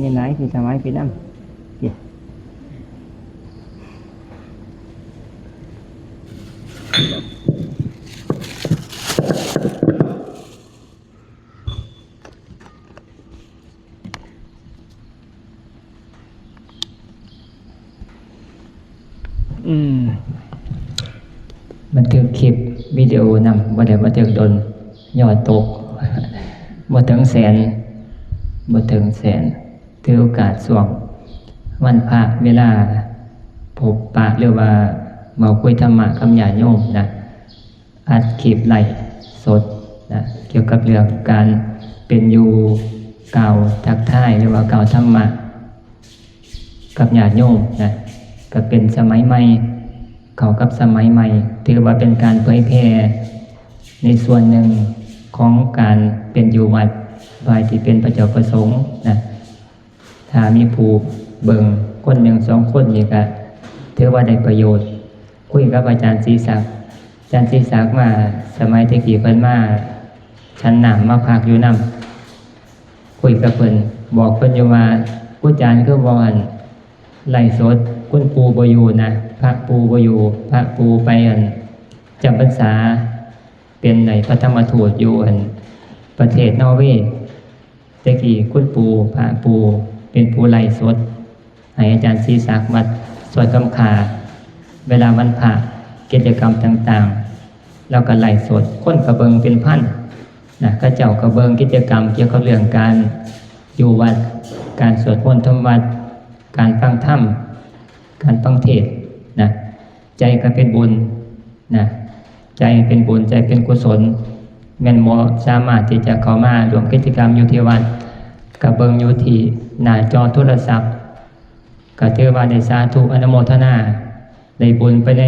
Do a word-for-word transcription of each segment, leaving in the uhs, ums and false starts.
นี่หลายพี่ถวายพี่นำ อืม บันทึกคลิปวิดีโอนำ บ่ได้บันทึกโดน ยอดตก บ่ถึงแสน บ่ถึงแสน ถือโอกาสช่วงวันพระ เวลาพบปะ หรือว่าเว้าคุยธรรมะกับญาติโยมนะ อัดคลิปไลฟ์สดนะ เกี่ยวกับเรื่องการเป็นอยู่ กล่าวทักทาย หรือว่ากล่าวธรรมะ กับญาติโยมนะ ก็เป็นสมัยใหม่ เข้ากับสมัยใหม่ ถือว่าเป็นการเผยแพร่ในส่วนหนึ่งของการเป็นอยู่วัด ฝ่ายที่เป็นพระเจ้าประสงค์นะ ถ้ามีผู้เบิ่งคนหนึ่งสองคนนี่ก็ถือว่าได้ประโยชน์ คุยกับอาจารย์ศรีศักดิ์ อาจารย์ศรีศักดิ์มาสมัยแต่กี้เพิ่นมาฉันน้ำมาพักอยู่นำ คุยกับเพิ่น บอกเพิ่นอยู่ว่า "ครูอาจารย์คือบ่อันไลฟ์สด คุณปู่บ่อยู่นะ พระปู่บ่อยู่ พระปู่ไปอันจำพรรษา เป็นในพระธรรมทูตอยู่อันประเทศนอร์เวย์ แต่กี้คุณปู่ พระปู่เป็นผู้ไลฟ์สด ให้อาจารย์ศรีศักดิ์วัดสวนคำคา เวลาวันพระ กิจกรรมต่างๆ แล้วก็ไลฟ์สด คนก็เบิ่งเป็นพันนะ เขาเจ้าก็เบิ่งกิจกรรมเกี่ยวกับเรื่องการอยู่วัด การสวดมนต์ทำวัด การฟังธรรม การฟังเทศน์นะ ใจก็เป็นบุญนะ ใจเป็นบุญ ใจเป็นกุศล แม่นบ่สามารถที่จะเข้ามาร่วมกิจกรรมอยู่ที่วัด ก็เบิ่งอยู่ที่หน้าจอโทรศัพท์ ก็ถือว่าได้สาธุอนุโมทนา ได้บุญไปใน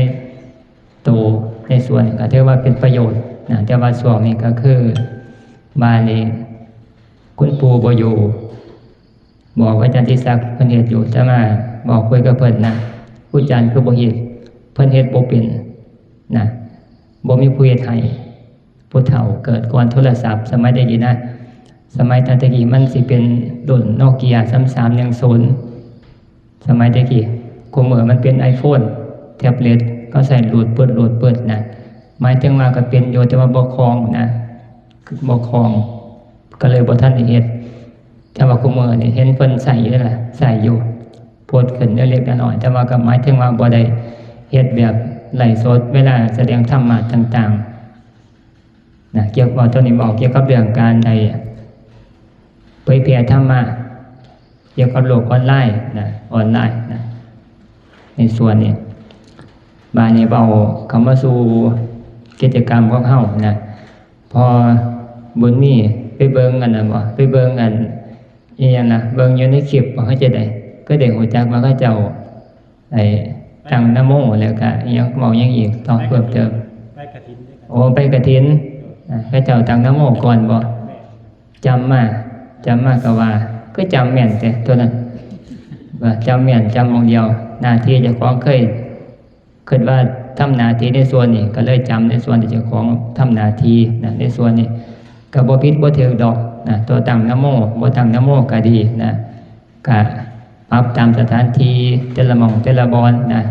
โตในส่วน ก็ถือว่าเป็นประโยชน์นะ แต่ว่าช่วงนี้ก็คือ บาดนี้คุณปู่บ่อยู่ บอกอาจารย์ศรีศักดิ์เพิ่นเฮ็ดอยู่ แต่มาบอกคุยกับเพิ่นนะ ครูอาจารย์คือบ่เฮ็ด เพิ่นเฮ็ดบ่เป็นนะ บ่มีผู้เฮ็ดให้ ผู้เฒ่าเกิดก่อนโทรศัพท์ สมัยแต่กี้นะ สมัยแต่กี้มันสิเป็นรุ่นโนเกียสามสามหนึ่งศูนย์ สมัยแต่กี้ คุมื้อมันเป็นไอโฟน แท็บเล็ต เขาใส่รูดปึดรูดปึดนะ หมายถึงว่าก็เป็นอยู่ แต่ว่าบ่คล่องนะ บ่คล่อง ก็เลยบ่ทันได้เฮ็ด แต่ว่าคุมื้อนี่เห็นเพิ่นใส่อยู่นั่นล่ะ ใส่อยู่ โพสต์ขึ้นเล็กๆน้อยๆ แต่ว่าก็หมายถึงว่าบ่ได้เฮ็ดแบบไลฟ์สด เวลาแสดงธรรมะต่างๆ นะ เกี่ยวกับ ตอนนี้เว้าเกี่ยวกับเรื่องการได้เผยแพร่ธรรมะ เกี่ยวกับโลกออนไลน์นะ ออนไลน์นะ ในส่วนนี้ บาดนี้เว้าเข้ามาสู่กิจกรรมของเฮานะ พอบุญมีไปเบิ่งอันนั้นบ่ ไปเบิ่งอัน อีหยังนะ เบิ่งอยู่ในคลิปบ่ เฮาจะได้ ก็ได้รู้จักว่าเขาเจ้า ไอ้ตั้งนะโม แล้วก็อีหยัง เว้าหยังอีกต่อเพิ่มเติม ไปกฐินด้วยกัน โอ้ ไปกฐิน อ่า เขาเจ้าตั้งนะโมก่อนบ่ แม่น จำมา จำมาก็ว่า คือจำแม่นแต่ตัวนั้น ว่าจำแม่น จำหม่องเดียว หน้าที่เจ้าของเคย คิดว่าทำหน้าที่ในส่วนนี้ ก็เลยจำในส่วนที่เจ้าของทำหน้าที่นะ ในส่วนนี้ ก็บ่ผิดบ่ถูกดอกนะ ตัวตั้งนะโม บ่ตั้งนะโมก็ดีนะ ก็ปรับตามสถานที่แต่ละหม่องแต่ละบ่อนนะ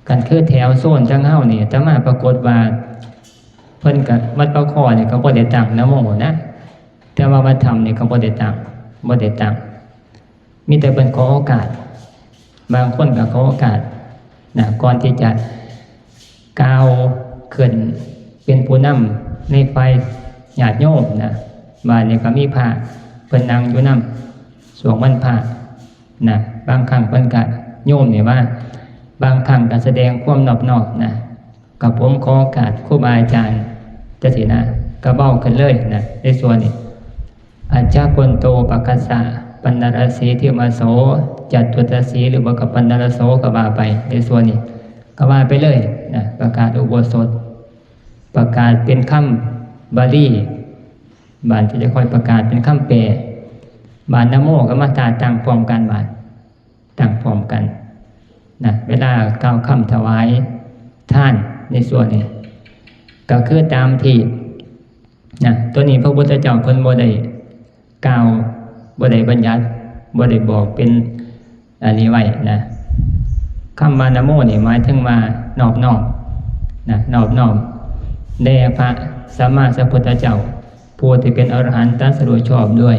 คันคือแถวโซนทางเฮานี่ อาตมาปรากฏว่า เพิ่นก็ วัดปากคอนี่ก็บ่ได้ตั้งนะโมนะ แต่ว่าวัดถ้ำนี่ก็บ่ได้ตั้ง บ่ได้ตั้ง มีแต่เพิ่นขอโอกาส บางคนก็ขอโอกาสนะ ก่อนที่จะก้าวขึ้นเป็นผู้นำในฝ่ายญาติโยมนะ บาดนี้ก็มีพระเพิ่นนั่งอยู่นำ ช่วงวันพระนะ บางครั้งเพิ่นก็ โยมนี่ว่า บางครั้งก็แสดงความนอบน้อมนะ กับผมขอโอกาสครูบาอาจารย์จังซี้นะ ก็เว้าขึ้นเลยนะ ในส่วนนี้ อัจฉากุณโตปะคัสสะ ปัณณรสีทิมโส จตุตสี หรือว่ากับปัณณรโสก็ว่าไป ในส่วนนี้ ก็ว่าไปเลยนะ ประกาศอุโบสถ ประกาศเป็นคำบาลี บาดจะค่อยประกาศเป็นคำแปล บาดนะโมก็มาตาตั้งพร้อมกัน บาดตั้งพร้อมกันนะ เวลากล่าวคำถวายทานในส่วนนี้ ก็คือตามที่นะ ตัวนี้พระพุทธเจ้าเพิ่นบ่ได้กล่าว บ่ได้บัญญัติ บ่ได้บอกเป็นอันนี้ไว้นะ คำว่านะโมนี่หมายถึงว่านอบน้อมนะ นอบน้อมแด่พระสัมมาสัมพุทธเจ้า ผู้ที่เป็นอรหันต์ตรัสรู้ชอบด้วย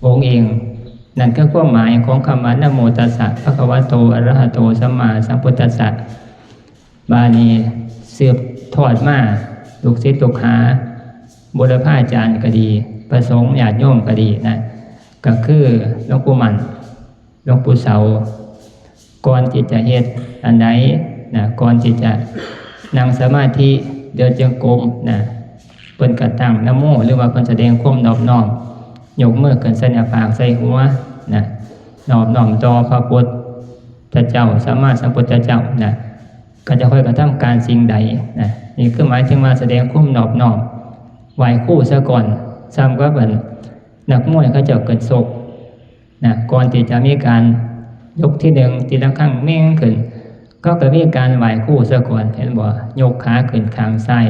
องค์เอง นั่นคือความหมายของคำว่านะโมตัสสะภะคะวะโตอะระหะโตสัมมาสัมพุทธัสสะ บาดนี้สืบทอดมา ลูกศิษย์ลูกหา บุรพาจารย์ก็ดี พระสงฆ์ญาติโยมก็ดีนะ ก็คือหลวงปู่มั่น หลวงปู่เสา ก่อนที่จะเฮ็ดอันใดนะ ก่อนที่จะนั่งสมาธิ เดินจงกรมนะ เพิ่นก็ตั้งนะโม หรือว่าเพิ่นแสดงความนอบน้อม ยกมือขึ้นใส่หน้าผากใส่หัวนะ นอบน้อมต่อพระพุทธเจ้า สัมมาสัมพุทธเจ้านะ ก็จะค่อยกระทำการสิ่งใดนะ นี่คือหมายถึงว่าแสดงความนอบน้อม ไหว้ครูซะก่อน ซ้ำกับอันนักมวยเขาเจ้าเกิดศกนะ ก่อนที่จะมีการยกที่หนึ่ง ตีระฆังเม้งขึ้น ก็ก็มีการไหว้ครูซะก่อน เห็นบ่ ยกขาขึ้นข้างซ้าย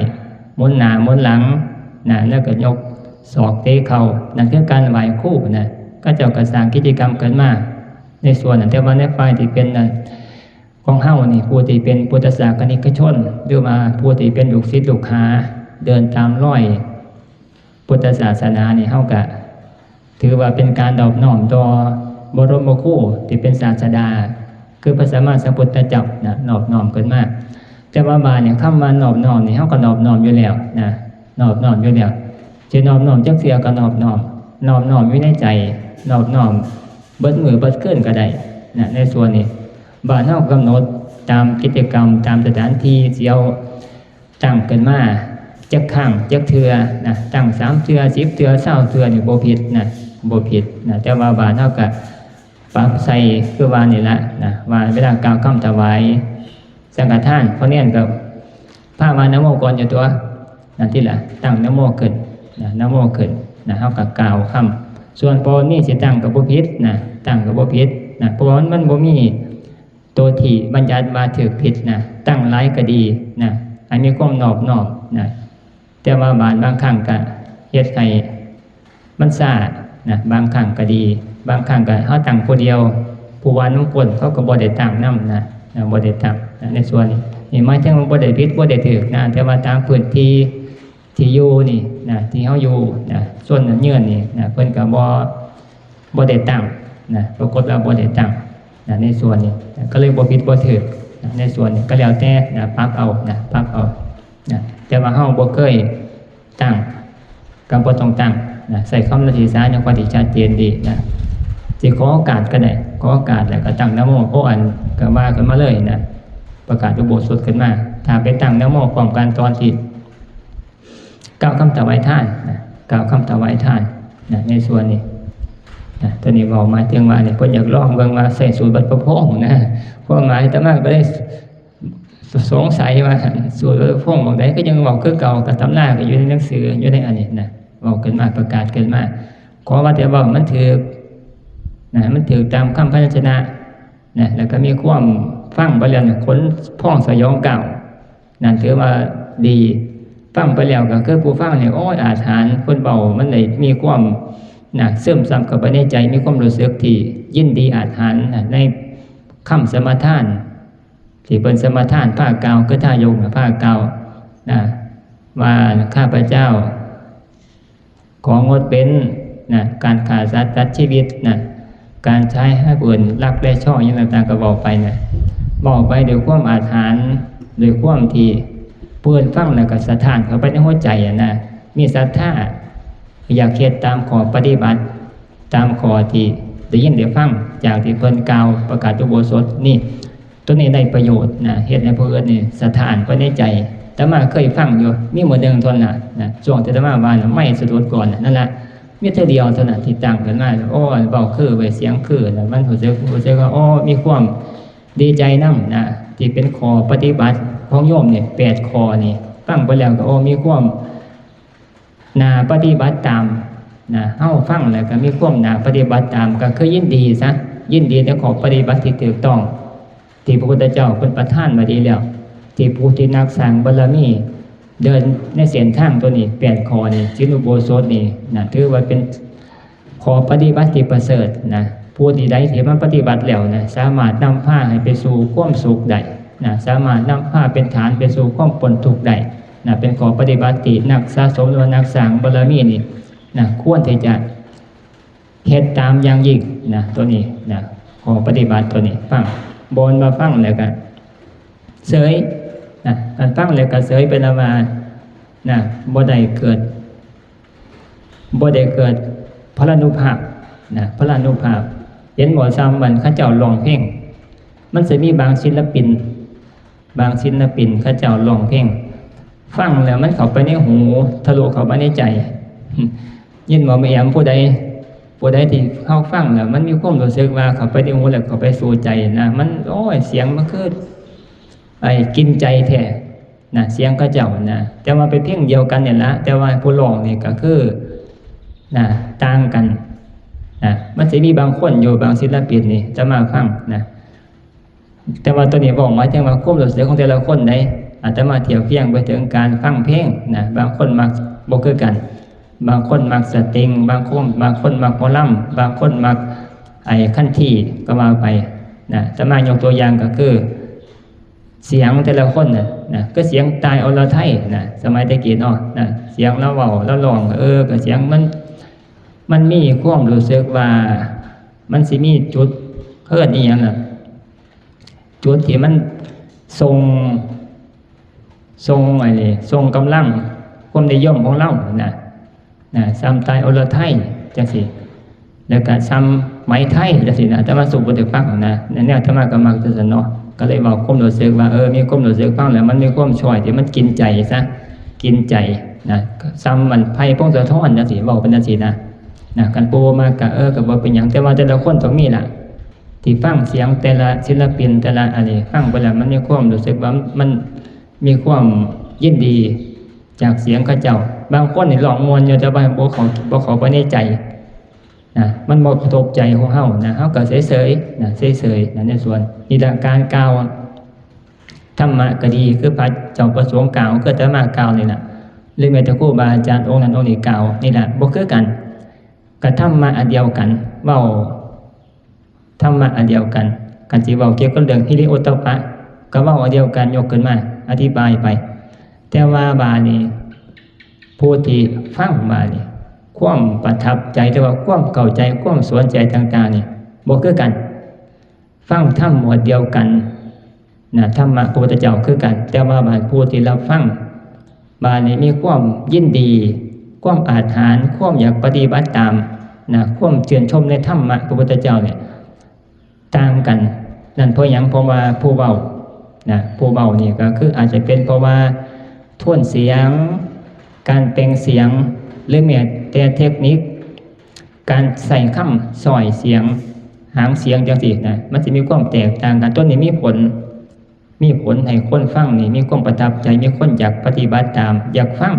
หมุนหน้าหมุนหลังนะ แล้วก็ยกศอกเตะเข่า นั่นคือการไหว้ครูนะ เขาเจ้าก็สร้างกิจกรรมขึ้นมาในส่วนนั้น แต่ว่าในฝ่ายที่เป็นนั่น ของเฮานี่ ผู้ที่เป็นพุทธศาสนิกชน หรือว่าผู้ที่เป็นลูกศิษย์ลูกหา เดินตามรอยพุทธศาสนานี่ เฮาก็ถือว่าเป็นการนอบน้อมต่อบรมครูที่เป็นศาสดา คือพระสัมมาสัมพุทธเจ้านะ นอบน้อมขึ้นมา แต่ว่าบาดนี้คำว่านอบน้อมนี่ เฮาก็นอบน้อมอยู่แล้วนะ นอบน้อมอยู่แล้ว สินอบน้อมจักเทื่อก็นอบน้อม นอบน้อมอยู่ในใจ นอบน้อมเบิดมื้อเบิดคืนก็ได้นะ ในส่วนนี้ บาดเฮากำหนดตามกิจกรรม ตามสถานที่ สิเอาตั้งขึ้นมาจักครั้งจักเทื่อนะ ตั้งสามเทื่อ สิบเทื่อ ซาวเทื่อนี่บ่ผิดนะ บ่ผิดนะ แต่ว่าบาดเฮาก็ปรับใส่คือว่านี่ละนะ ว่าเวลากล่าวคำถวายสังฆทาน พอเนียนก็พาว่านะโมก่อนอยู่ตัว นั่นติล่ะ ตั้งนะโมขึ้นนะ นะโมขึ้นนะ เฮาก็กล่าวคำ ส่วนพอมีสิตั้งก็บ่ผิดนะ ตั้งก็บ่ผิดนะ เพราะว่ามัน มันบ่มีตัวที่บัญญัติว่าถูกผิดนะ ตั้งหลายก็ดีนะ ให้มีความนอบน้อมนะ แต่ว่าบาง บางครั้งก็เฮ็ดให้มันช้านะ บางครั้งก็ดี บางครั้งก็เฮาตั้งผู้เดียว ผู้ว่านำคนเขาก็บ่ได้ตั้งนำนะ นะ บ่ได้ตั้งนะ ในส่วนนี้ นี่หมายถึงว่าบ่ได้ผิดบ่ได้ถูกนะ แต่ว่าตามพื้นที่ที่อยู่นี่นะ ที่เฮาอยู่นะ ส่วนนั้นเยือนนี่นะ เพิ่นก็บ่ บ่ได้ตั้งนะ ปรากฏว่าบ่ได้ตั้งนะ ในส่วนนี้นะ ก็เลยบ่ผิดบ่ถูกนะ ในส่วนนี้ก็แล้วแต่นะ ปรับเอานะ ปรับเอานะ แต่ว่าเฮาบ่เคยตั้ง ก็บ่ต้องตั้งนะ ใส่คำอธิษฐานอย่างปฏิชัดเจนดีนะ สิขอโอกาสก็ได้ ขอโอกาสแล้วก็ตั้งนะโม โอ้ อันก็ว่าขึ้นมาเลยนะ ประกาศอุโบสถขึ้นมา ถ้าไปตั้งนะโมพร้อมกันตอนที่กล่าวคำถวายทานนะ กล่าวคำถวายทานนะ ในส่วนนี้นะ ตัวนี้เว้าหมายถึงว่านี่ เพิ่นอยากลองเบิ่งว่าใส่สูตรวัดประพงษ์นะ ความหมายอาตมาก็ได้ สงสัยว่าสูตรพวกหม่องใดก็ยังเว้าคือเก่า กับตำราก็อยู่ในหนังสือ อยู่ในอันนี้นะ เว้าขึ้นมา ประกาศขึ้นมา ขอว่าแต่เว้ามันถูกนะ มันถูกตามคำพยัญชนะนะ แล้วก็มีความฟังไปแล้วเนี่ย ขนพองสยองก้าว นั่นถือว่าดี ฟังไปแล้วก็คือผู้ฟังเนี่ย โอ้ย อาจหาร คนเว้ามันได้มีความนะ ซึมซับเข้าไปในใจ มีความรู้สึกที่ยินดีอาจหารนะ ในคำสมาทาน ที่เพิ่นสมาทานพากล่าว คือทายกน่ะพากล่าวนะ ว่าข้าพเจ้า ของงดเว้นนะ การฆ่าสัตว์ตัดชีวิตนะ การใช้ให้ผู้อื่นรักและชอบอย่างต่างๆ ก็บอกไปนะ บอกไปด้วยความอาถรรพ์ ด้วยความที่ผู้อื่นฟังแล้วก็สะท้านเข้าไปในหัวใจอะนะ มีศรัทธา อยากเฮ็ดตามข้อปฏิบัติ ตามข้อที่ได้ยินได้ฟังจากที่เพิ่นกล่าวประกาศอุโบสถนี่ ตัวนี้ได้ประโยชน์นะ เฮ็ดให้ผู้อื่นนี่สะท้านไปในใจ อาตมาเคยฟังอยู่ มีมื้อหนึ่งเท่านั้นนะ ช่วงที่อาตมาว่าน่ะ ไมค์สะดุดก่อนน่ะ นั่นล่ะ มีเทื่อเดียวเท่านั้นที่ตั้งขึ้นมา โอ้ เว้าคือเว้ย เสียงคือนะ มันรู้สึก รู้สึกว่า โอ้ มีความดีใจนำนะ ที่เป็นข้อปฏิบัติของโยมนี่ แปดข้อนี่ ฟังไปแล้วก็ โอ้ มีความ น่าปฏิบัติตามนะ เฮาฟังแล้วก็มีความน่าปฏิบัติตาม ก็คือยินดีซะ ยินดีในข้อปฏิบัติที่ถูกต้อง ที่พระพุทธเจ้าเพิ่นประทานไว้ดีแล้ว ที่ผู้ที่นักสร้างบารมี เดินในเส้นทางตัวนี้ แปดข้อนี่ ศีลอุโบสถนี่นะ ถือว่าเป็นข้อปฏิบัติที่ประเสริฐนะ ผู้ที่ใดที่มันปฏิบัติแล้วนะ สามารถนำพาให้ไปสู่ความสุขได้นะ สามารถนำพาเป็นฐานไปสู่ความพ้นทุกข์ได้นะ เป็นข้อปฏิบัติที่นักสะสมหรือว่านักสร้างบารมีนี่นะ ควรที่จะเฮ็ดตามอย่างยิ่งนะ ตัวนี้นะ ข้อปฏิบัติตัวนี้ ฟัง บ่แม่นว่าฟังแล้วก็เสยนะ การฟังแล้วก็เสยเป็นอันว่านะ บ่ได้เกิด บ่ได้เกิดพลานุภาพนะ พลานุภาพ เห็นบ่ ซ้ำมันเขาเจ้าร้องเพลง มันสิมีบางศิลปิน บางศิลปินเขาเจ้าร้องเพลง ฟังแล้วมันเข้าไปในหู ทะลุเข้าไปในใจ ยินบ่ แม่แอม ผู้ใด ผู้ใดที่เฮาฟังแล้วมันมีความรู้สึกว่าเข้าไปในหูแล้วเข้าไปสู่ใจนะ มัน โอ้ย เสียงมันคือไอ้กินใจแท้นะ เสียงเขาเจ้านะ แต่ว่าเป็นเพลงเดียวกันนี่ละ แต่ว่าผู้ร้องนี่ก็คือนะ ต่างกันนะ มันสิมีบางคนอยู่ บางศิลปินนี่จะมาฟังนะ แต่ว่าตัวนี้บอกหมายถึงว่าความรู้สึกของแต่ละคนได้ อาตมาเทียบเคียงไปถึงการฟังเพลงนะ บางคนมักบ่คือกัน บางคนมักสตริง บางคน บางคนมักหมอลำ บางคนมักไอ้คันทรีก็ว่าไปนะ อาตมายกตัวอย่างก็คือ เสียงแต่ละคนน่ะนะ ก็เสียงตายอรไทยนะ สมัยแต่กี้เนาะนะ เสียงลาวเว้าลาวร้อง เออ ก็เสียงมัน มันมีความรู้สึกว่า มันสิมีจุด เอิ้นอีหยังล่ะ จุดที่มันส่ง ส่งไอ้นี่ ส่งกำลังความนิยมของเรานะ นะ ซ้ำตายอรไทยจังซี่ แล้วก็ซ้ำไหมไทยจังซี่นะ อาตมาสูบบ่ได้ฟังนะ แนวอาตมาก็มักจังซั่นเนาะ ก็เลยเว้าความรู้สึกว่า เออ มีความรู้สึกฟังแล้วมันมีความช่อยที่มันกินใจซะ กินใจนะ ซ้ำมันไพพงศธรจังซี่ เว้าเป็นจังซี่นะ นะ คันผู้บ่มักก็ เออ ก็บ่เป็นหยัง แต่ว่าแต่ละคนต้องมีล่ะ ที่ฟังเสียงแต่ละศิลปินแต่ละอันนี้ ฟังไปแล้วมันมีความรู้สึกว่ามันมีความยินดีจากเสียงเขาเจ้า บางคนนี่ร้องม่วนอยู่ แต่ว่าบ่เข้า บ่เข้าไปในใจนะ มันบ่กระทบใจของเฮานะ เฮาก็เฉยๆนะ เฉยๆนะ ในส่วนนี้ละ การกล่าวธรรมะก็ดี คือพระเจ้าประสงค์กล่าว คืออาตมากล่าวนี่ล่ะ หรือแม้แต่ครูบาอาจารย์องค์นั้นองค์นี้กล่าวนี่ล่ะ บ่คือกัน ก็ธรรมะอันเดียวกัน เว้าธรรมะอันเดียวกัน คันสิเว้าเกี่ยวกับเรื่องฮิริโอตตัปปะ ก็เว้าอันเดียวกัน ยกขึ้นมาอธิบายไป แต่ว่าบาดนี้ ผู้ที่ฟังบาดนี้ ความประทับใจ หรือว่าความเข้าใจ ความสนใจต่างๆ นี่ บ่คือกัน ฟังธรรมหมวดเดียวกันนะ ธรรมะพระพุทธเจ้าคือกัน แต่ว่าบาดผู้ที่รับฟัง บาดนี้มีความยินดี ความอาจหาญ ความอยากปฏิบัติตามนะ ความชื่นชมในธรรมะพระพุทธเจ้าเนี่ย ต่างกัน นั่นเพราะหยัง เพราะว่าผู้เว้านะ ผู้เว้านี่ก็คืออาจจะเป็นเพราะว่าโทนเสียง การแปลงเสียง หรือแม้แต่เทคนิค การใส่คำสร้อยเสียง หางเสียงจังซี่นะ มันสิมีความแตกต่างกัน ตัวนี้มีผล มีผลให้คนฟังนี่มีความประทับใจ มีคนอยากปฏิบัติตาม อยากฟัง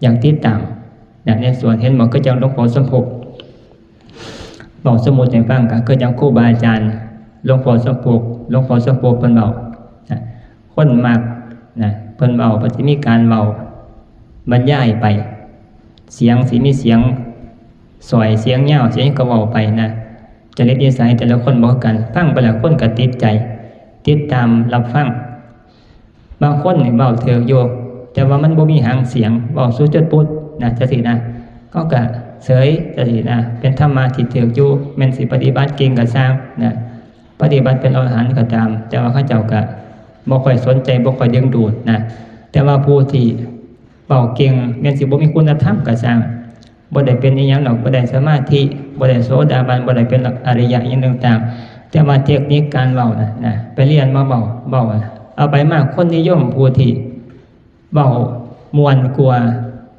อยากติดตามนะ ในส่วน เห็นบ่ คือจังหลวงพ่อสมภพ เว้าสมมุติให้ฟัง ก็คือจังครูบาอาจารย์ หลวงพ่อสมภพ หลวงพ่อสมภพเพิ่นเว้านะ คนมักนะ เพิ่นเว้า เพิ่นสิมีการเว้าบรรยายไป เสียงสิมีเสียงสร้อย เสียงยาว เสียงก็เว้าไปนะ จริตนิสัยแต่ละคนบ่คือกัน ฟังไปแล้วคนก็ติดใจ ติดตามรับฟัง บางคนนี่เว้าถืกอยู่ แต่ว่ามันบ่มีหางเสียง เว้าสู่จุดปุ๊ดนะ จังซี่นะ เขาก็เสยจังซี่นะ เป็นธรรมะที่ถืกอยู่ แม่นสิปฏิบัติเก่งก็ซ่างนะ ปฏิบัติเป็นอรหันต์ก็ตาม แต่ว่าเขาเจ้าก็บ่ค่อยสนใจ บ่ค่อยดึงดูดนะ แต่ว่าผู้ที่เว้าเก่ง แม่นสิบ่มีคุณธรรมก็ซ่าง บ่ได้เป็นอีหยังดอก บ่ได้สมาธิ บ่ได้โสดาบัน บ่ได้เป็นอริยะอิหยังต่างๆ แต่ว่าเทคนิคการเว้านะ นะ ไปเรียนมาเว้า เว้า เอาไปมาคนนิยมผู้ที่เว้าม่วนกว่า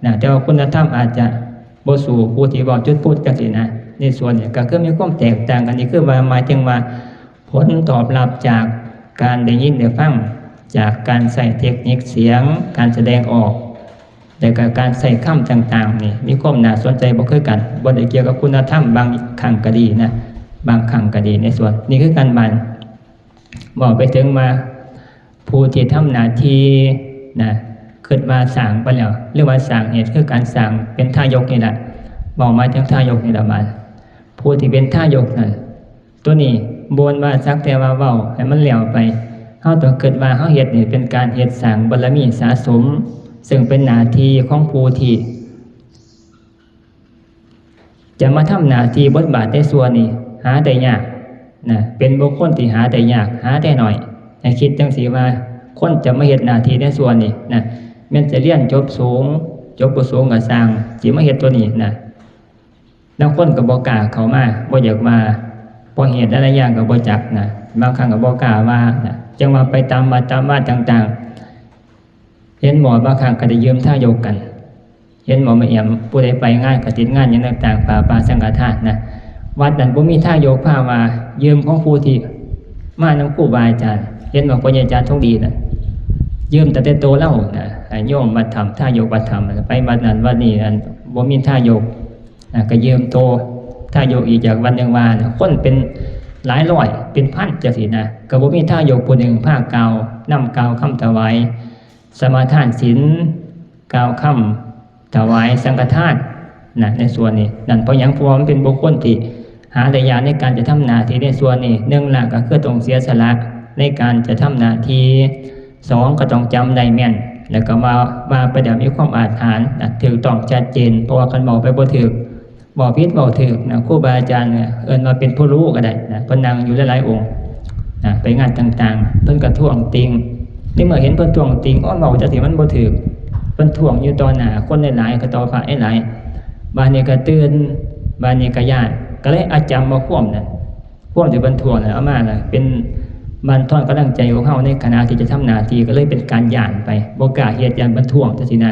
นะ แต่ว่าคุณธรรมอาจจะบ่สู้ผู้ที่เว้าจุดปุ๊ดจังซี่นะ ในส่วนนี้ก็คือมีความแตกต่างกัน นี่คือว่าหมายถึงว่าผลตอบรับจากการได้ยินได้ฟัง จากการใช้เทคนิคเสียง การแสดงออก แล้วก็การใช้คำต่างๆ นี่มีความน่าสนใจบ่คือกัน บ่ได้เกี่ยวกับคุณธรรม บางครั้งก็ดีนะ บางครั้งก็ดี ในส่วน นี่คือการบ้าน เว้าไปถึงว่า ผู้ที่ทำหน้าที่นะ คิดว่าสร้างไปแล้ว หรือว่าสร้างเหตุ คือการสร้างเป็นทายกนี่แหละ เว้าหมายถึงทายกนี่แหละบาด ผู้ที่เป็นทายกนั่น ตัวนี้บ่แม่นว่าสักแต่ว่าเว้าให้มันแล้วไป เฮาต้องคิดว่าเฮาเฮ็ดนี่เป็นการเฮ็ดสร้างบารมีสะสม ซึ่งเป็นหน้าที่ของผู้ที่ จะมาทำหน้าที่บทบาทในส่วนนี้หาได้ยากนะ เป็นบุคคลที่หาได้ยาก หาได้น้อย ให้คิดจั่งซี้ว่า คนจะมาเฮ็ดหน้าที่ในส่วนนี้นะ แม่นจะเรียนจบสูง จบบ่สูงก็ซ่าง สิมาเฮ็ดตัวนี้นะ ลางคนก็บ่กล้าเข้ามา บ่อยากว่า เพราะเหตุหลายๆอย่างก็บ่จักนะ บางครั้งก็บ่กล้าว่านะ จั่งว่าไปตามวัดตามวาต่างๆ เห็นบ่ บางครั้งก็ได้ยืมทายกกัน เห็นบ่ มาแอม ผู้ใดไปงานกฐินงานหยังต่างๆ ผ้าป่าสังฆทานนะ วัดนั้นบ่มีทายกพาว่า ยืมของผู้ที่มานำครูบาอาจารย์ เห็นบ่ พ่อใหญ่อาจารย์ทองดีน่ะ ยืมตั้งแต่โตลาวนะ ให้โยมวัดถ้ำ ทายกวัดถ้ำ ไปวัดนั้นวัดนี้ อันบ่มีทายกนะ ก็ยืมโตทายกอีกจากวัดหนึ่งว่านะ คนเป็นหลายร้อย เป็นพันจั่งซี้นะ ก็บ่มีทายกผู้หนึ่งพากล่าว นำกล่าวคำถวาย สมาทานศีล กล่าวคำถวายสังฆทานนะ ในส่วนนี้ นั่นเพราะหยัง เพราะว่ามันเป็นบุคคลที่หาได้ยากในการจะทำหน้าที่ในส่วนนี้ หนึ่งละก็คือต้องเสียสละในการจะทำหน้าที่ สองก็ต้องจำได้แม่น แล้วก็ว่า ว่าไปแล้วมีความอาจหารนะ ถูกต้องชัดเจน เพราะว่าคันเว้าไปบ่ถูก เว้าผิดเว้าถูกนะ ครูบาอาจารย์เนี่ยเอิ้นว่าเป็นผู้รู้ก็ได้นะ เพิ่นนั่งอยู่หลายๆองค์นะ ไปงานต่างๆ เพิ่นก็ท้วงติง ในเมื่อเห็นเพิ่นท้วงติง โอ้ เว้าจั่งซี้มันบ่ถูก เพิ่นท้วงอยู่ต่อหน้าคนหลายๆ ก็ต่อพระหลายๆ บาดนี้ก็ตื่น บาดนี้ก็ย้าน ก็เลยเอาจำเอาความนั้น ความที่เพิ่นท้วงนั้นเอามานะ เป็นบั่นทอนกำลังใจของเฮาในขณะที่จะทำหน้าที่ ก็เลยเป็นการย้านไป บ่กล้าเฮ็ด ย้านเพิ่นท้วงจั่งซี้นะ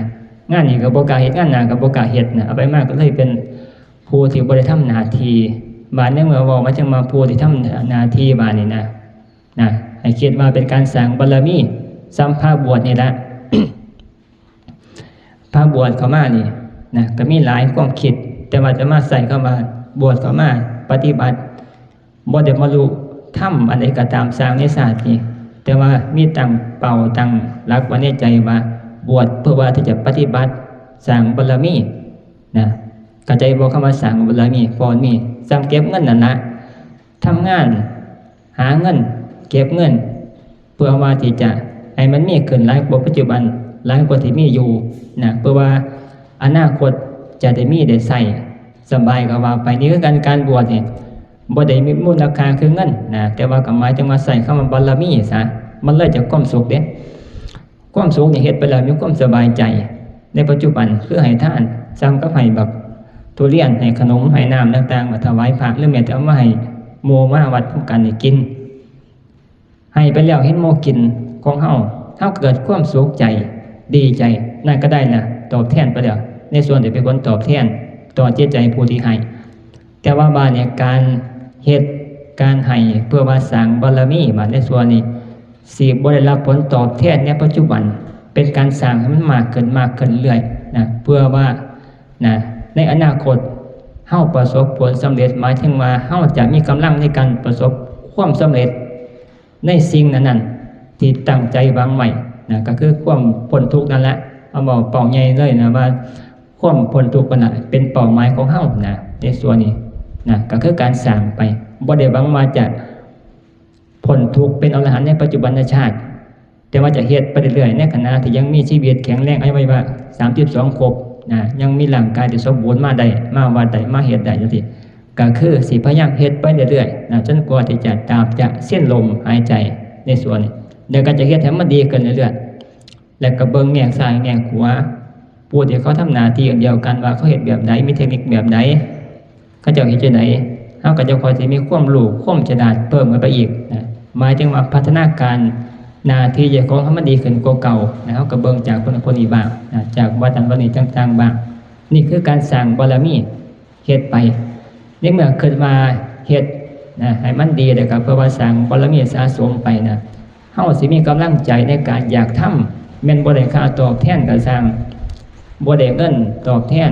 งานนี้ก็บ่กล้าเฮ็ด งานหน้าก็บ่กล้าเฮ็ดนะ เอาไปมาก็เลยเป็นผู้ที่บ่ได้ทำหน้าที่ บาดในเมื่อเว้ามาจั่งมาผู้ที่ทำหน้าที่บาดนี้นะ นะ ให้คิดว่าเป็นการสร้างบารมี ส่ำพระบวชนี่ละ พระบวชเข้ามานี่นะ ก็มีหลายความคิด แต่ว่าจะมาใส่คำว่าบวชเข้ามาปฏิบัติ บ่ได้บรรลุธรรมอันใดก็ตามซ่างในชาตินี้ แต่ว่ามีตั้งเป้าตั้งหลักไว้ในใจว่าบวชเพื่อว่าที่จะปฏิบัติสร้างบารมีนะ เข้าใจบ่ คำว่าสร้างบารมี พอมี ส่ำเก็บเงินนั่นละ ทำงาน หาเงิน เก็บเงิน เพื่อว่าที่จะให้มันมีขึ้นหลายกว่าปัจจุบัน หลายกว่าที่มีอยู่นะ เพื่อว่าอนาคตจะได้มีได้ใช้สบายก็ว่าไป นี่คือการ การบวชนี่ บ่ได้มีมูลค่าคือเงินนะ แต่ว่าก็หมายถึงว่าใช้คำว่าบารมีซะ มันเลยจากความสุขเด้ ความสุขนี่เฮ็ดไปแล้วมีความสบายใจ ในปัจจุบันคือให้ทาน ส่ำกับให้บักทุเรียน ให้ขนม ให้น้ำต่างๆ มาถวายพระ หรือแม้แต่เอามาให้หมู่มาวัดนำกันนี่กิน ให้ไปแล้วเห็นหมู่กินของเฮา เฮาเกิดความสุขใจ ดีใจ นั่นก็ได้นะ ตอบแทนไปแล้ว ในส่วนที่เป็นผลตอบแทนต่อจิตใจผู้ที่ให้ แต่ว่าบาดนี้การเฮ็ด การให้เพื่อว่าสร้างบารมี บาดในส่วนนี้สิบ่ได้รับผลตอบแทนในปัจจุบัน เป็นการสร้างให้มันมากขึ้น มากขึ้นเรื่อยนะ เพื่อว่านะ ในอนาคตเฮาประสบผลสำเร็จ หมายถึงว่าเฮาจะมีกำลังในการประสบความสำเร็จในสิ่งนั้นๆ ที่ตั้งใจหวังไว้นะ ก็คือความพ้นทุกข์นั่นแหละ เอาเว้าเป้าใหญ่เลยนะว่า ความพ้นทุกข์นั่นน่ะเป็นเป้าหมายของเฮานะ ในส่วนนี้นะ ก็คือการสร้างไป บ่ได้หวังว่าจะพ้นทุกข์เป็นอรหันต์ในปัจจุบันชาติ แต่ว่าจะเฮ็ดไปเรื่อยๆ ในขณะที่ยังมีชีวิตแข็งแรง อายุวัยวะสามสิบสองครบนะ ยังมีร่างกายที่สมบูรณ์มาได้ มาวัดได้ มาเฮ็ดได้จั่งซี้ ก็คือสิพยายามเฮ็ดไปเรื่อยๆ นะ จนกว่าที่จะ ตราบจะสิ้นลมหายใจในส่วนนี้ แล้วก็จะเฮ็ดให้มันดีขึ้นเรื่อยๆ แล้วก็เบิ่งแง่ซ้ายแง่ขวา ผู้ที่เขาทำหน้าที่อันเดียวกันว่าเขาเฮ็ดแบบใด มีเทคนิคแบบใด เขาเจ้าเฮ็ดจั่งใด เฮาก็จะค่อยสิมีความรู้ ความฉลาดเพิ่มขึ้นไปอีกนะ หมายถึงว่าพัฒนาการหน้าที่เจ้าของให้มันดีขึ้นกว่าเก่านะ เฮาก็เบิ่งจากคนนั้นคนนี้บ้างนะ จากวัดนั้นวัดนี้ต่างๆบ้าง นี่คือการสร้างบารมี เฮ็ดไป ในเมื่อคิดว่าเฮ็ดนะ ให้มันดีแล้วก็เพื่อว่าสร้างบารมีสะสมไปนะ เฮาสิมีกำลังใจในการอยากทำ แม่นบ่ได้ค่าตอบแทนก็ซ่าง บ่ได้เงินตอบแทน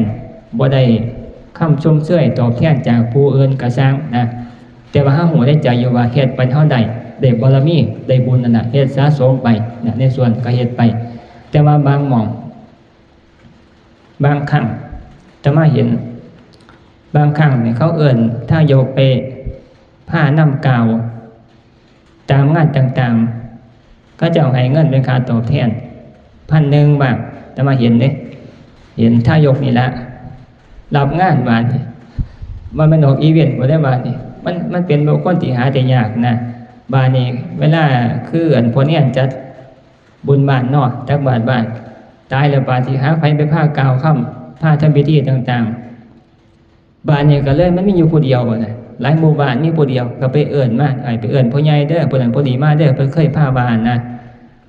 บ่ได้คำชมเชยตอบแทนจากผู้อื่นก็ซ่างนะ แต่ว่าเฮาฮู้ในใจอยู่ว่าเฮ็ดไปเฮาได้ ได้บารมี ได้บุญนั่นน่ะ เฮ็ดสะสมไปนะ ในส่วนก็เฮ็ดไป แต่ว่าบางหม่อง บางครั้งอาตมาเห็น บางครั้งนี่เขาเอิ้นทายกไป พานำกล่าว ตามงานต่างๆ เขาเจ้าให้เงินเป็นค่าตอบแทน พันหนึ่งบ้าง แต่มาเห็นเด้ เห็นทายกนี่ละ รับงานบาดนี้ มันเป็นออกอีเวนต์บ่ได้บาดนี้ มัน มันเป็นบุคคลที่หาได้ยากนะ บาดนี้ เวลาคืออันพวกนี้จัดบุญบ้านเนาะ จักบาทบ้าน ตายแล้วบาดที่หาไผไปพากล่าวคำ พาทำพิธีต่างๆ บ้านนี้ก็เลยมันมีอยู่ผู้เดียวนะ หลายหมู่บ้านมีผู้เดียว ก็ไปเอิ้นมา ไอ้ไปเอิ้นพ่อใหญ่เด้อ ผู้นั้นผู้นี้มาเด้อ เพิ่นเคยพาบ้านนะ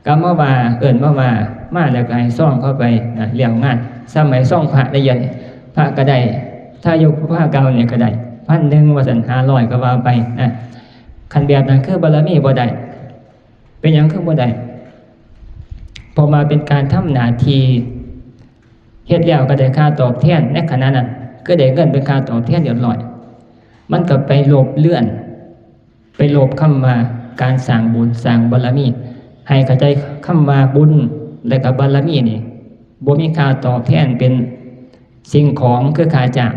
ก็มาว่า เอิ้นมาว่า มาแล้วก็ให้ซองเข้าไปนะ เลี้ยงงาน สมัยซองพระได้เดี๋ยวนี้ พระก็ได้ ถ้าอยู่พระเก่าเนี่ยก็ได้ พันหนึ่งว่าซั่น ห้าร้อยก็ว่าไปนะ คันแบบนั้นคือบารมีบ่ได้ เป็นหยังคือบ่ได้ เพราะว่าเป็นการทำหน้าที่ เฮ็ดแล้วก็ได้ค่าตอบแทนในขณะนั้น ก็ได้เงินเป็นค่าตอบแทนเรียบร้อย มันก็ไปลบเลือน ไปลบคำว่าการสร้างบุญสร้างบารมี ให้เข้าใจคำว่าบุญและก็บารมีนี่ บ่มีค่าตอบแทนเป็นสิ่งของคือค่าจ้าง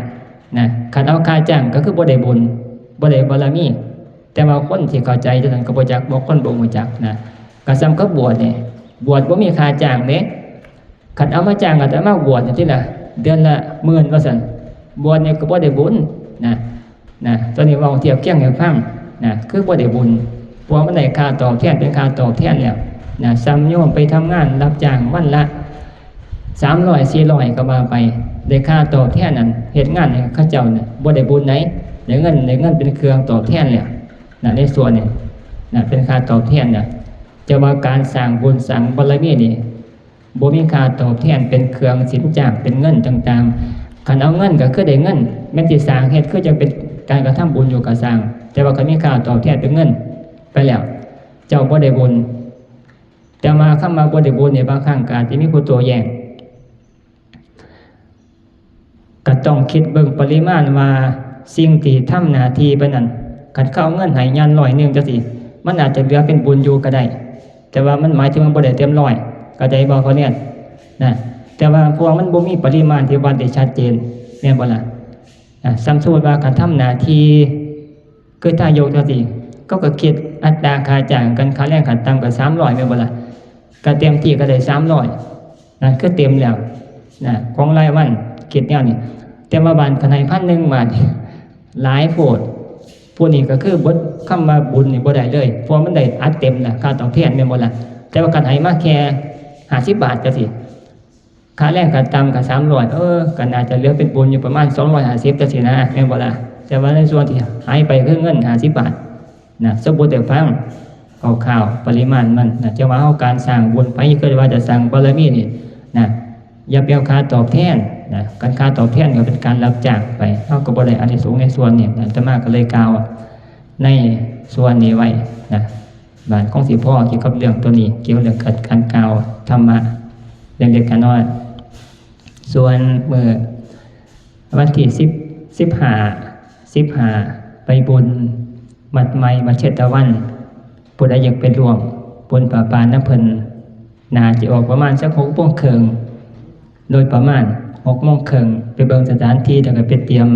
นะ คันเอาค่าจ้างก็คือบ่ได้บุญ บ่ได้บารมี แต่ว่าคนที่เข้าใจจังซั่นก็บ่จัก บ่คนบ่ฮู้จักนะ ก็ส่ำกับบวชนี่ บวชบ่มีค่าจ้างเด้ คันเอามาจ้างอาตมาบวชนี่ติล่ะ เดือนละหมื่นว่าซั่น บวชนี่ก็บ่ได้บุญนะ นะ ตอนนี้เว้าเทียบเคียงให้ฟังนะ คือบ่ได้บุญ เพราะมันได้ค่าตอบแทนเป็นค่าตอบแทนแล้วนะ ส่ำโยมไปทำงานรับจ้างวันละ สามร้อย สี่ร้อย ก็ว่าไป ได้ค่าตอบแทนนั่น เฮ็ดงานให้เขาเจ้าน่ะ บ่ได้บุญไหน ได้เงิน ได้เงินเป็นเครื่องตอบแทนแล้วนะ ในส่วนนี้นะ เป็นค่าตอบแทนน่ะ แต่ว่าการสร้างบุญสร้างบารมีนี่ บ่มีค่าตอบแทนเป็นเครื่องสินจ้างเป็นเงินต่างๆ คันเอาเงินก็คือได้เงิน แม่นสิสร้างเฮ็ดคือจังเป็นการกระทำบุญอยู่ก็ซ่าง แต่ว่าคันมีค่าตอบแทนเป็นเงินไปแล้ว เจ้าบ่ได้บุญ แต่ว่าคำว่าบ่ได้บุญเนี่ย บางครั้งก็อาจจะมีผู้โต้แย้ง ก็ต้องคิดเบิ่งปริมาณว่าสิ่งที่ทำหน้าที่ไปนั้น คันเขาเอาเงินให้ยานร้อยหนึ่งจังซี้ มันอาจจะเหลือเป็นบุญอยู่ก็ได้ แต่ว่ามันหมายถึงมันบ่ได้เต็มร้อย เข้าใจบ่ ข้อนี้นะ แต่ว่าเพราะว่ามันบ่มีปริมาณที่วัดได้ชัดเจน แม่นบ่ล่ะ อ่ะ สมมุติว่าคันทำหน้าที่ คือถ้ายกจังซี้ ก็ ก็คิดอัตราค่าจ้างกัน ค่าแรงขั้นต่ำก็สามร้อย แม่นบ่ล่ะ ก็เต็มที่ก็ได้สามร้อย นั่นคือเต็มแล้วนะ ของรายวัน คิดแนวนี้ แต่ว่าบาดคันให้พันหนึ่งบาด หลายโพด พวกนี้ก็คือเบิดคำว่าบุญนี่บ่ได้เลย เพราะมันได้อัดเต็มนะ ค่าตอบแทนแม่นบ่ล่ะ แต่ว่าคันให้มาแค่ห้าสิบบาทจังซี้ ค่าแรงขั้นต่ำก็สามร้อย เออ ก็น่าจะเหลือเป็นบุญอยู่ประมาณสองร้อยห้าสิบจังซี้นะ แม่นบ่ล่ะ แต่ว่าในส่วนที่หายไปคือเงินห้าสิบบาทนะ สมมุติให้ฟังคร่าวๆ ปริมาณมันนะ จะว่าเฮาการสร้างบุญไป คือว่าจะสร้างบารมีนี่นะ อย่าไปเอาค่าตอบแทนนะ คันค่าตอบแทนก็เป็นการรับจ้างไป เฮาก็บ่ได้อานิสงส์ในส่วนนี้นะ อาตมาก็เลยกล่าวในส่วนนี้ไว้นะ บาดคงสิพอเกี่ยวกับเรื่องตัวนี้ เกี่ยวเรื่องการ การกล่าวธรรมะเล็กๆน้อยๆ ส่วนมื้อวันที่สิบ สิบห้า สิบห้า ไปบุญวัดใหม่วัดเชตวัน ผู้ใดอยากไปร่วมบุญผ้าป่านำเพิ่น น่าจะออกประมาณสักหกโมงครึ่ง โดยประมาณหกโมงครึ่ง ไปเบิ่งสถานที่ แล้วก็ไปเตรียม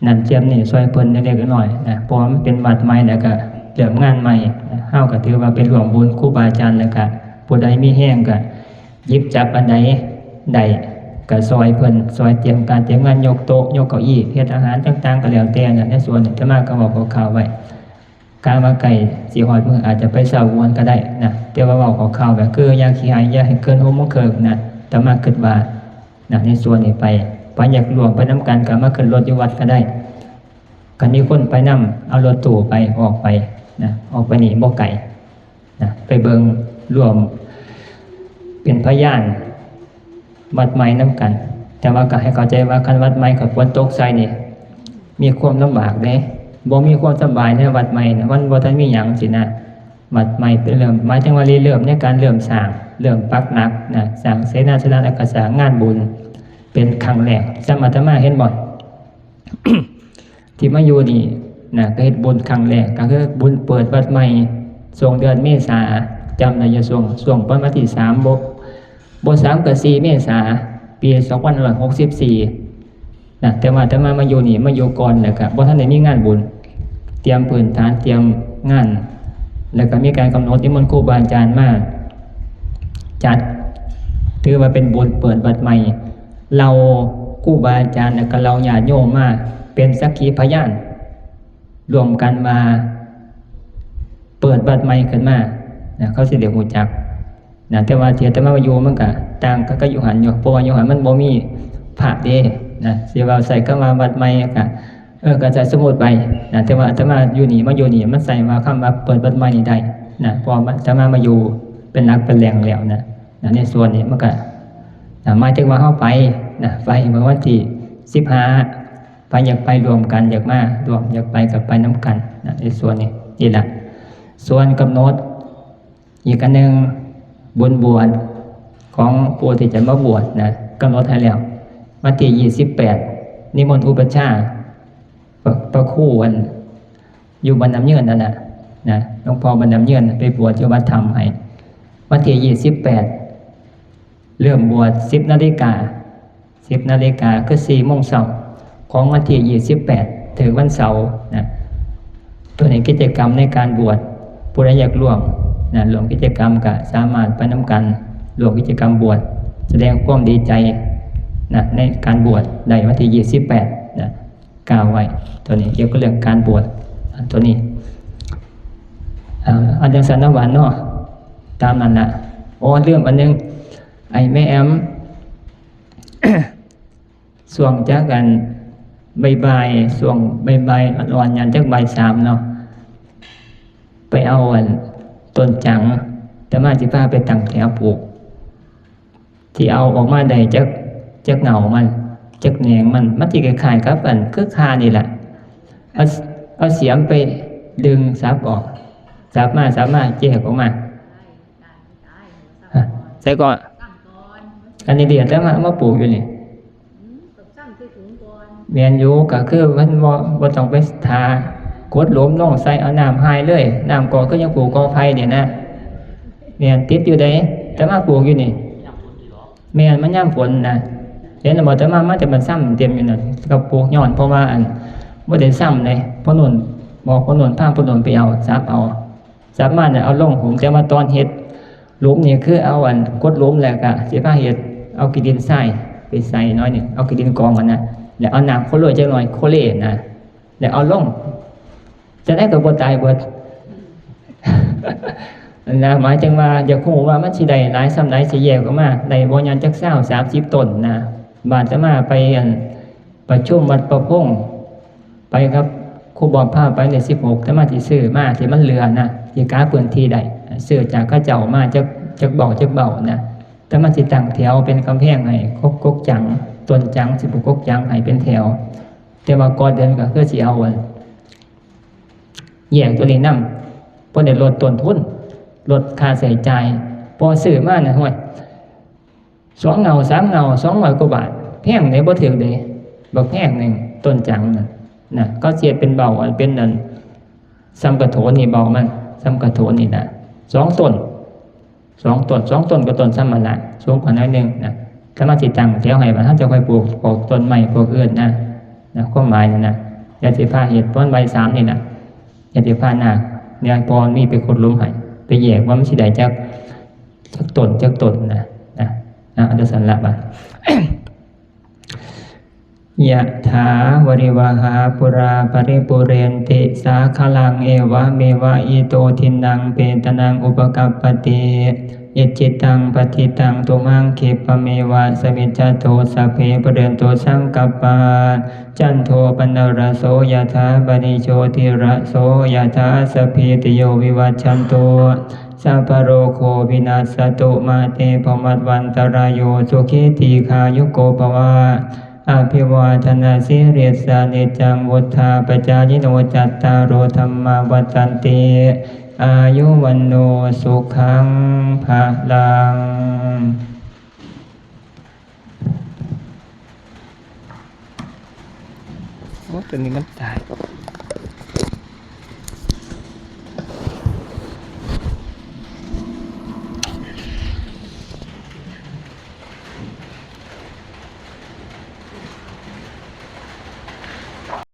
นั่นเตรียมนี่ช่วยเพิ่นเล็กๆน้อยๆนะ เพราะว่ามันเป็นวัดใหม่ แล้วก็เริ่มงานใหม่นะ เฮาก็ถือว่าไปร่วมบุญครูบาอาจารย์ แล้วก็ผู้ใดมีแฮงก็หยิบจับอันใดได้ก็ช่วยเพิ่น ช่วยเตรียมการเตรียมงาน ยกโต๊ะ ยกเก้าอี้ เฮ็ดอาหารต่างๆ ก็แล้วแต่นะ ในส่วนนี้อาตมาก็บอกคร่าวๆไว้ กะว่าใกล้สิฮอดมื้ออาจจะไปเช้ากว่าก็ได้นะ แต่ว่าเว้าคร่าวๆแบบคืออย่าขี้อาย อย่าให้เกินหกโมงครึ่งนะ อาตมาคิดว่านะ ในส่วนนี้ไป ไปอยากร่วมไปนำกันก็มาขึ้นรถอยู่วัดก็ได้ คันมีคนไปนำ เอารถตู้ไป ออกไปนะ ออกไปนี่บ่ไกลนะ ไปเบิ่งร่วมเป็นพยาน วัดใหม่นำกัน แต่ว่าก็ให้เข้าใจว่าคันวัดใหม่ คันฝนตกใส่นี่ มีความลำบากเด้ บ่มีความสบายในวัดใหม่นะ มันบ่ทันมีหยังสินะ วัดใหม่เป็นเริ่ม หมายถึงว่าริเริ่มในการเริ่มสร้าง เริ่มปักหลักนะ สร้างเสนาสนะ แล้วก็สร้างงานบุญ เป็นครั้งแรก สำหรับอาตมาเห็นบ่ ที่มาอยู่นี่นะ ก็เฮ็ดบุญครั้งแรก ก็คือบุญเปิดวัดใหม่ ช่วงเดือนเมษา จำได้อยู่ ช่วง ช่วงประมาณวันที่สาม บ่ บ่สามก็สี่เมษา ปีสองพันห้าร้อยหกสิบสี่นะ แต่ว่าอาตมามาอยู่นี่ มาอยู่ก่อน แล้วก็บ่ทันได้มีงานบุญ เตรียมพื้นฐาน เตรียมงาน แล้วก็มีการกำหนดนิมนต์ครูบาอาจารย์มาจัด ถือว่าเป็นบุญเปิดวัดใหม่ เราครูบาอาจารย์ แล้วก็เราญาติโยมมาเป็นสักขีพยาน ร่วมกันมาเปิดวัดใหม่ขึ้นมานะ เขาสิได้รู้จักนะ แต่ว่าที่อาตมาอยู่มันก็ต่างกับอยู่หั่นอยู่ เพราะว่าอยู่หั่นมันบ่มีพระเด้นะ สิว่าใช้คำว่าวัดใหม่ก็ เออ ก็ใช้สมมุติไปนะ แต่ว่าอาตมาอยู่นี่ มาอยู่นี่ มันใช้ว่าคำว่าเปิดวัดใหม่นี่ได้นะ เพราะว่าอาตมามาอยู่เป็นหลักเป็นแหล่งแล้วนะ นะ ในส่วนนี้มันก็นะ หมายถึงว่าเฮาไปนะ ไปเมื่อวันที่สิบห้า ไป อยากไปร่วมกัน อยากมาร่วม อยากไปก็ไปนำกันนะ ในส่วนนี้ นี่ล่ะ ส่วนกำหนดอีกอันหนึ่ง บุญบวชของผู้ที่จะมาบวชนะ กำหนดให้แล้ว วันที่ยี่สิบแปด นิมนต์อุปัชฌาย์ พระ พระครูอัน อยู่บ้านน้ำเยินนั่นน่ะนะ หลวงพ่อบ้านน้ำเยินไปบวชอยู่วัดธรรมให้ วันที่ยี่สิบแปด เริ่มบวชสิบนาฬิกา สิบนาฬิกา คือสี่โมงเช้าของวันที่ยี่สิบแปด ถึงวันเสาร์นะ ตัวนี้กิจกรรมในการบวช ผู้ใดอยากร่วมนะ ร่วมกิจกรรมก็สามารถไปนำกัน ร่วมกิจกรรมบวช แสดงความดีใจนะ ในการบวชได้วันที่ยี่สิบแปดนะ กล่าวไว้ ตัวนี้เกี่ยวกับเรื่องการบวช อันตัวนี้ อ่า อันจังสันนหวานเนาะ ตามนั้นละ อ๋อ ลืมอันนึง ไอ้แม่แอม ช่วงจักอันบ่ายๆ ช่วงบ่ายๆ อ่อนๆ ยันจักบ่ายสามเนาะ ไปเอาอันต้นจัง อาตมาสิพาไปตั้งแถวปลูก ที่เอาออกมาได้จัก จักเหงามัน จักแหนงมัน มันสิคล้ายๆ กับอันคือข่านี่แหละ เอา เอาเสียมไปดึงสับออก สับมา สับมา แยกออกมา ฮะ ใส่ก่อน อันนี้เดี๋ยวอาตมามาปลูกอยู่นี่ แม่นอยู่ ก็คือมันบ่ บ่ต้องไปทา ขุดหลุมลงใส่ เอาน้ำหายเลย น้ำก็คือยังปลูกกอไผ่นี่นะ แม่นติดอยู่เด้ อาตมาปลูกอยู่นี่ แม่น มันยามฝนนะ เห็นบ่ อาตมามาแต่มันซ้ำเต็มอยู่นั่น ก็ปลูกย้อน เพราะว่าอัน บ่ได้ซ้ำเลย พ่อนุ่น บอกพ่อนุ่น พาพ่อนุ่นไปเอา สับเอา สับมาเนี่ยเอาลงหลุม แต่ว่าตอนเฮ็ดหลุมนี่คือเอาอันขุดหลุมแล้วก็สิพาเฮ็ด เอาขี้ดินทรายไปใส่หน่อยหนึ่ง เอาขี้ดินกองกันนะ แล้วเอาน้ำโคโลจักหน่อย โคเลนะ แล้วเอาลง จะได้ก็บ่ตายเบิด นะ หมายถึงว่าอยากรู้ว่ามันสิได้หลายส่ำใด สิแยกออกมาได้บ่ ย้อนจักซาว สามสิบ ต้นนะ บาดอาตมาไปอันประชุมวัดประพงษ์ ไปครับ ครูบอมพาไปในสิบหก อาตมาสิซื้อมาที่มันเหลือนะ ที่กาพื้นที่ได้ ซื้อจากเขาเจ้ามาจัก จักเบ้า จักเบ้านะ อาตมาสิตั้งแถวเป็นกำแพงให้กก กกจัง ต้นจัง สิปลูกกกจังให้เป็นแถว แต่ว่าก่อนเดินก็คือสิเอาอัน แยกตัวนี้นำ เพราะได้ลดต้นทุน ลดค่าใช้จ่าย พอซื้อมาน่ะ ห้วย สองเหงา สามเหงา สองร้อยกว่าบาท แพงเด้ บ่ถืกเด้ บักแพงหนึ่ง ต้นจังน่ะ นะ เขาเสียเป็นเบ้า อันเป็นอัน ส่ำกระโถนนี่ เบ้ามัน ส่ำกระโถนนี่นะ สองต้น สองต้น สองต้นก็ต้นส่ำนั่นล่ะ สูงกว่าหน่อยหนึ่งนะ อาตมาสิตั้งแถวให้ บัดเฮาจะค่อยปลูก ปลูกต้นไม้พวกอื่นนะ นะ ความหมายนั่นนะ เดี๋ยวสิพาเฮ็ด ตอนบ่ายสามนี่นะ เดี๋ยวสิพานาค เนี่ย พอมีไปขุดหลุมให้ ไปแยกว่ามันสิได้จัก จักต้น จักต้นนะ นะ นะ อันเดียวสันละบาด ยะถาวริวหาปุราปริปุเรนติสาคลัง เอวะเมวะอิโตทินนังเปตานังอุปกัปปติ อิจฉิตังปัจฉิตังตุมังคิปปะเมวะสมิจจโต สัพเพปุเรนตุสังกัปปา จันโทปนรโสยะถา ปะริโชติระโสยะถา สัพพีติโยวิวัชชันตุ สัพพะโรโควินัสสตุ มาเตภวัตวันตรายโย สุขีทีฆายุโกภวะ อภิวาทนาสีลิสสะนิจจังวุฒาปจายิโน จัตตาโรธัมมาวัฏฏันติ อายุวันโนสุขังพะลัง โอ้ ตัวนี้มันตาย